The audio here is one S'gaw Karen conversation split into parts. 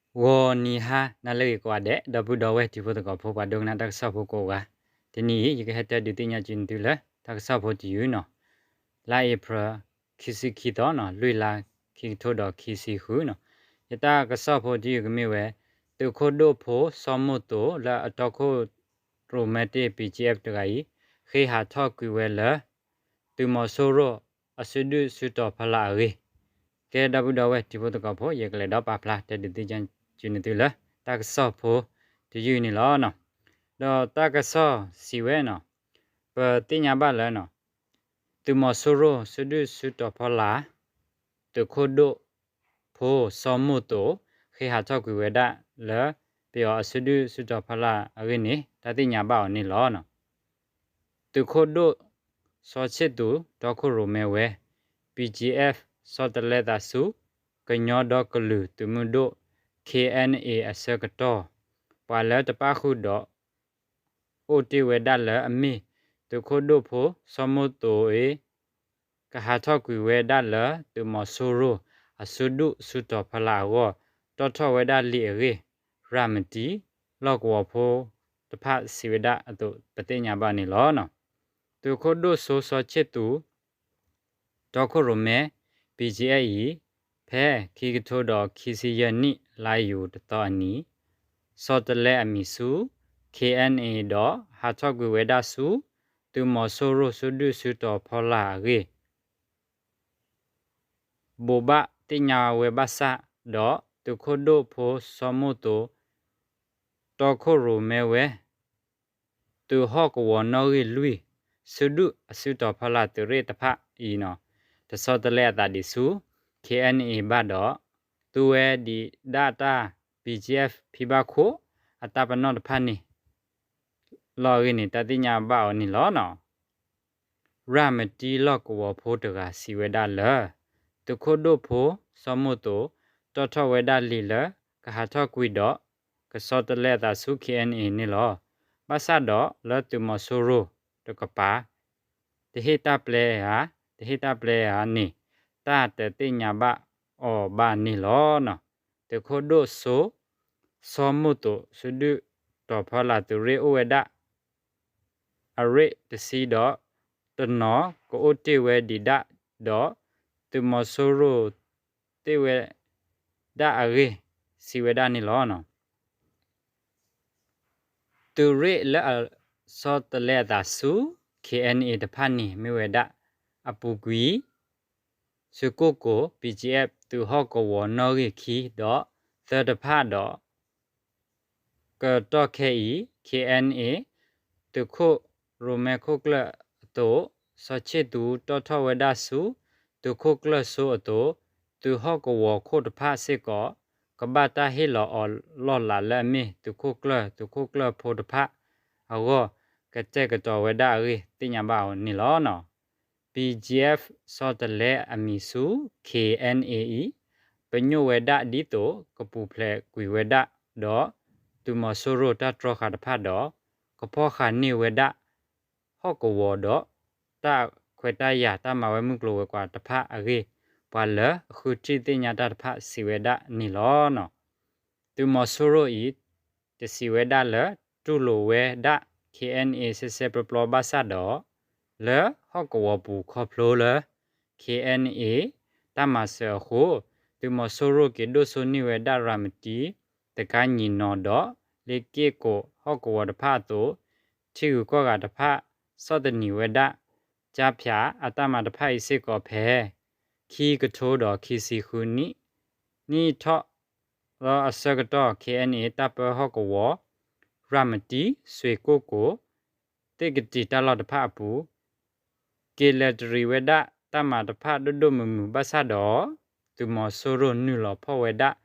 ဂီၤနံၤဟါနၤလၢအဂ့ၤကိးဂၤဒဲး ဒီပုၢ်ဒီဝဲၢ်တံၤဖိသကိးဖိ ပှၤဒိကနၣ်တၢ်ကစီၣ်ဖိကိးဂၤ, တနံၤအံၤ ယကဟဲတဲဒုးသ့ၣ်ညါက့ၤနသုလၢ တၢ်ကစီၣ်ဖိတယုၢ်နီၤ, လါအ့ဖြ့ၣ် ခံဆံခံသီနီၤ, လွံၢ်လါ ခံကထိဒီးခံဆံဃုနီၤ, ယတၢ်ကစီၣ်ဖိတယုၢ်ကမ့ၢ်ဝဲ သုးခိၣ်ဒိၣ်ဖိစီၤမိၢ်သိးလၢအတီခိၣ် ရိၣ်မဲတ့ၢ် BGF တဂၤအံၤ ဃ့ဟးထီၣ်ကွံာ်ဝဲလၢ သုးမီၤစိရိၣ်အစုဒုၣ်စုတီၤဖီလာ်အဂ့ၢ်, ကဲဒီပုၢ်ဒီဝဲၢ်တံၤဖိသကိးဖိ ယကလဲၤဒီးပာ်ဖျါတဲဒုးသ့ၣ်ညါက့ၤနသုလၢ တၢ်ကစီၣ်ဖိတယုၢ်န့ၣ်လီၤ. ဒီးတၢ်ကစီၣ်စံးဝဲနီၤ, ပသ့ၣ်ညါဘၣ်လၢ သုးမီၤစိရိၣ်စုဒုၣ်စုတီၤဖီလာ် သုးခိၣ်ဒိၣ်ဖိစီၤမိၢ်သိး ဃ့ဟးထီၣ်ကွံာ်ဝဲဒၣ်လၢ ပယီၤအစုဒုၣ်စုတီၤဖီလာ်အဂ့ၢ်န့ၣ် တၢ်သ့ၣ်ညါဘၣ်အီၤန့ၣ်လီၤ. သုးခိၣ်ဒိၣ်စီၤဆ့ၣ်သူး တီခိၣ်ရိၣ်မဲဝဲ BGF ဆီတလဲသးဆူ ကညီဒီကလုာ်သုးမုၢ်ဒိၣ် KNA အဆၢကတီၢ်, ပှၤလၢတပၣ်ဃုာ်ဒီး အိၣ်တ့ၢ်ဝဲဒၣ်လၢအမ့ၢ် သုးခိၣ်ဒိၣ်ဖိစီၤမိၢ်သိးအံၤ ကဟးထီၣ်ကွံာ်ဝဲဒၣ်လၢ သုးမီၤစိရိၣ်အစုဒုၣ်စုတီၤဖီလာ်အဂီၢ် တီၣ်ထီၣ်ဝဲဒၣ်လံာ်အဂ့ၢ် ရၤမတံလီၢ်ကဝီၤဖိတဖၣ်စံးဝဲဒၣ်အသိး ပသ့ၣ်ညါဘၣ်န့ၣ်လီၤ. သုးခိၣ်ဒိၣ်စိစီၤဆ့ၣ်သူး တီခိၣ်ရိၣ်မဲ BGF အံၤ ဖဲခံကထိဒီးခံဆံယဲၢ်နံၣ် လါယူၤတသီအနံၤ ဆီတလဲအမံၤဆူ KNA ဒီးဟးထီၣ်ကွံာ်ဝဲဒၣ်ဆူ သုးမီၤစိရိၣ်စုဒုၣ်စုတီၤဖီလာ်အဂ့ၢ် ဘိးဘၣ်သ့ၣ်ညါဝဲဘၣ်ဆၣ်ဒီး သုးခိၣ်ဒိၣ်ဖိစီၤမိၢ်သိး တီခိၣ်ရိၣ်မဲဝဲ သုးဟီၣ်ကဝီၤနီၣ်ဂံၢ်လွံၢ် စုဒုၣ်အစုတီၤဖီလာ်သုးရ့ၣ်တဖၣ်အံၤနီၤ တဆီတလဲအသးဒံးဆူ KNA ဘၣ်ဒီး သူဝဲဒံးဒၣ်တၢ် BGF ဖံဘၣ်ခိၣ် အတၢ်ပနီၣ်တဖၣ်န့ၣ် လီၤအဂ့ၢ်န့ၣ် တၢ်သ့ၣ်ညါဘၣ်အီၤန့ၣ်လီၤ. ရၤမတံလီၢ်ကဝီၤဖိတဂၤစံးဝဲဒၣ်လၢ သုးခိၣ်ဒိၣ်ဖိစီၤမိၢ်သိး တီၣ်ထီၣ်ဝဲဒၣ်လံာ်လၢ ကဟးထီၣ်ကွံာ်ဒီး ကဆီတလဲအသးဆူ KNA န့ၣ်လီၤ. ဘၣ်ဆၣ်ဒီးလၢသုးမီၤစိရိၣ်တကပၤ တဟ့ၣ်တၢ်ပျဲဧါ တဟ့ၣ်တၢ်ပျဲဧါန့ၣ် တၢ်တသ့ၣ်ညါဘၣ်အီၤဘၣ်န့ၣ်လီၤ. သုးခိၣ်ဒိၣ်စိ စီၤမိၢ်သိး စုဒုၣ်တီၤဖီလာ်သုးရ့ၣ်အိၣ်ဝဲဒၣ် အရ့ၣ်တဆံဒီး တနီၤကအိၣ်တ့ၢ်ဝဲဒံးဒၣ်ဒီး သုးမီၤစိရိၣ်တ့ၢ်ဝဲဒၣ်အဂ့ၢ် စံးဝဲဒၣ်န့ၣ်လီၤ. သုးရ့ၣ်လၢအဆီတလဲအသးဆူ KNA တဖၣ်န့ၣ် မ့ၢ်ဝဲဒၣ် အပူၤကွံာ် စူကိၣ်ကိၤ BGF သုးဟီၣ်ကဝီၤနီၣ်ဂံၢ်ခံ ဒီးသၢတဖၣ်ဒီး ကတီၢ်ခဲအံၤ KNA သုးခိၣ်ရိၣ်မဲခိၣ်ကျၢၢ်အသိး စီၤဆ့ၣ်သူးတီၣ်ထီၣ်ဝဲဒၣ်ဆူ သုးခိၣ်ကျၢၢ်စိအသိး သုးဟီၣ်ကဝီၤခိၣ်တဖၣ်စ့ၢ်ကီး ကဘၣ်တၢ်ဟ့ၣ်လီၤအီၤလီၢ်လၤလၢအမ့ၢ်သုးခိၣ်ကျၢၢ် သုးခိၣ်ကျၢၢ်ဖိတဖၣ်အဂီၢ် ကတဲာ်ကတီၤဝဲဒၣ်အဂ့ၢ်သ့ၣ်ညါဘၣ်အီၤန့ၣ်လီၤ. BGF ဆီတလဲအမံၤဆူ KNA အံၤ ပညိၣ်ဝဲဒၣ်ဒ်သိး ကပူၤဖျဲးကွံာ်ဝဲဒၣ်ဒီး သုးမီၤစိရိၤတၢ်တြီဃာ်တဖၣ်ဒီး ကဖီၣ်ဃာ်န့ၢ်ဝဲဒၣ် ဟီၣ်ကဝီၤဒီး တၢ်ခွဲးတၢ်ယာ်တၢ်မၤဝဲမုၢ်ကျိၤဝဲၤကွာ်တဖၣ်အဂ့ၢ် ပှၤလၢအဃုထံၣ်သ့ၣ်ညါတၢ်တဖၣ်စံးဝဲဒၣ်န့ၣ်လီၤ. သုးမီၤစိရိၤအံၤ တစံးဝဲဒၣ်လၢ တူၢ်လိာ်ဝဲဒၣ် KNA စဲးစဲးပျီပျီဘၣ်ဆၣ်ဒီး လၢဟီၣ်ကဝီၤပူၤခီဖျိလၢ KNA တၢ်မၤစၢၤအဃိ သုးမီၤစိရိၤက့ၤဒိၣ်စိန့ၢ်ဝဲဒၣ်ရၤမတံ တကါညံၣ်နီၤဒီး လ့က့ၣ်ကိးဟီၣ်ကဝီၤတဖၣ်အသိး ထံဂုၤကီၢ်ဂၤတဖၣ် ဆီၣ်သနံးဝဲဒၣ် ကၠါဖၠးအတၢ်မၤတဖၣ်အံၤစ့ၢ်ကီးဖဲ ခံကထိဒီးခံဆံဃုနံၣ် နံၣ်ထီၣ်လီၤအဆၢကတီၢ် KNA တၢ်ပၢဟီၣ်ကဝီၤ ရၤမတံ စွ့ၣ်ကိၣ်ကိၤ သ့ၣ်ကတံာ်တၢ်လီၢ်တဖၣ်အပူၤ က့ၤလဲၤတရံးဝဲဒၣ်တၢ်မၤတဖၣ်ဒိၣ်ဒိၣ်မုၢ်မုၢ်ဘၣ်ဆၣ်ဒီး သုးမီၤစိရိၤနုာ်လီၤဖီၣ်ဝဲဒၣ်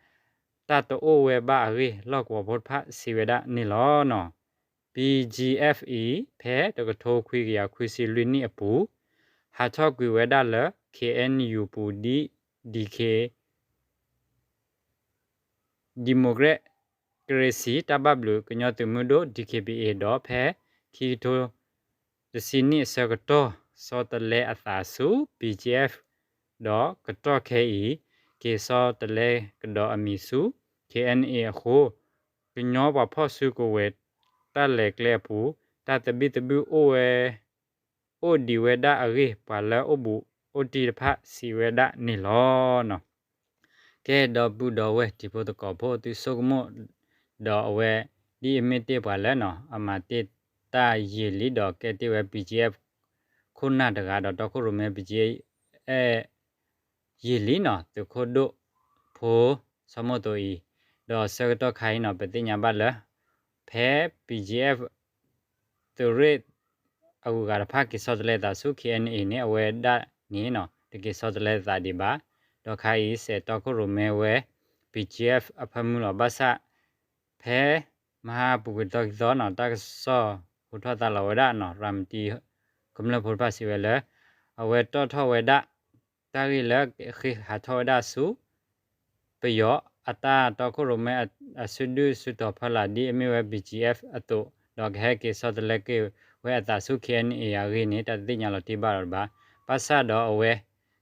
တၢ်တအိၣ်ဝဲဘၣ်အဂ့ၢ် လီၢ်ကဝီၤဖိတဖၣ်စံးဝဲဒၣ်န့ၣ်လီၤ. BGF အံၤ ဖဲတကထိခွံကယၤခွံဆံလွံၢ်နံၣ်အပူၤ ဟးထီၣ်ကွံာ်ဝဲဒၣ်လၢ KNU ပူၤဒ် DK Democracy တၢ်ဘၣ်ဘျုးကညီသုးမုၢ်ဒိၣ် DKBA ဒီးဖဲ ခံကထိတဆံနံၣ်အဆၢကတီၢ် ဆီတလဲအသးဆူ BGF ဒီးကတီၢ်ခဲအံၤ က့ၤဆီတလဲကဒီးအမံၤဆူ K N A အဃိ ကညီပှၤဖီၣ်စုကဝဲၤတၢ်လဲၤကျဲအပူၤ တၢ်သဘံၣ်သဘုၣ်အိၣ်ဝဲ အိၣ်ဒံးဝဲဒၣ်အဂ့ၢ် ပှၤလၢအိၣ်ဘူးအိၣ်တံၢ်တဖၣ်စံးဝဲဒၣ်န့ၣ်လီၤ. ကဲ ဒီပုၢ်ဒီဝဲၢ်တံၤဖိသကိးဖိ သုဆိကမိၣ်ဒီးအဝဲ ဒ်အမ့ၢ်တ့ၢ်ပှၤလၢနီၤ အမၤတ့ၢ်တၢ်ယံာ်လံဒီးကဲတ့ၢ်ဝဲ B G F ခိၣ်နၢ်တဂၤဒီးတီခိၣ်ရိၣ်မဲ B G F ယံာ်လံနီၤ သုးခိၣ်ဒိၣ်ဖိ ဆီမိၣ်သိအံၤ ဒီးဆၢကတီၢ်ခါအံၤနီၤ ပသ့ၣ်ညါဘၣ်လၢ ဖဲ B G F သုးရ့ၣ်အဂုၤအဂၤတဖၣ်က့ၤဆီတလဲသးဆူ K N A န့ၣ် အဝဲဒၣ်န့ၣ်နီၤ တက့ၤဆီတလဲသးဒံးဘၣ်. ဒီးခါအံၤ စဲးတီခိၣ်ရိၣ်မဲဝဲ B G F အဖၢမုၢ်လီၤ ဘၣ်ဆၣ် ဖဲမဟါပူၤကွံာ်သီခံသီနီၤ တၢ်ကစီၣ်ဟူထီၣ်သါလီၤဝဲဒၣ်နီၤ ရၤမတံကမျၢၢ်ဖိတဖၣ်စံးဝဲလၢ အဝဲတီၣ်ထီၣ်ဝဲဒၣ် တၢ်ဂ့ၢ်လၢဃ့ဟးထီၣ်ဝဲဒၣ်ဆူ ပယီၤအတၢ်တီခိၣ်ရိၣ်မဲအစုဒုၣ်စုတီၤဖီလာ် ဒ်အမ့ၢ်ဝဲ B G F အသိး ဒီးကဟဲက့ၤဆီတလဲက့ၤဝဲအသးဆူ K N A အဂ့ၢ်န့ၣ် တၢ်တသ့ၣ်ညါလီၤတံၢ်ဘၣ်ဒီးတဘၣ်. ဘၣ်ဆၣ်ဒီးအဝဲ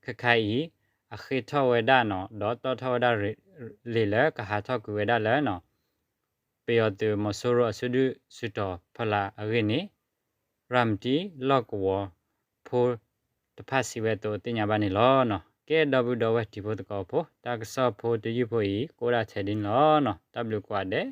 ခဲခါအံၤ အဃ့ထီၣ်ဝဲဒၣ်နီၤ ဒီးတီၣ်ထီၣ်ဝဲဒၣ်လံာ်လၢကဟးထီၣ်ကွံာ်ဝဲဒၣ်လၢနီၤ ပယီၤသုးမီၤစိရိၤအစုဒုၣ်စုတီၤဖီလာ်အဂ့ၢ်န့ၣ် ရၤမတံလီၢ်ကဝီၤဖိတဖၣ်စံးဝဲအသိးသ့ၣ်ညါဘၣ်န့ၣ်လီၤ. ကဲ ဒီပုၢ်ဒီဝဲၢ်တံၤဖိသကိးဖိ တၢ်ကစီၣ်ဖိတယုၢ်ဖိအံၤ ကအိၣ်ဒၣ်ထဲဒ်န့ၣ်လီၤ. တၢ်ဘျုးကိးဂၤဒဲး.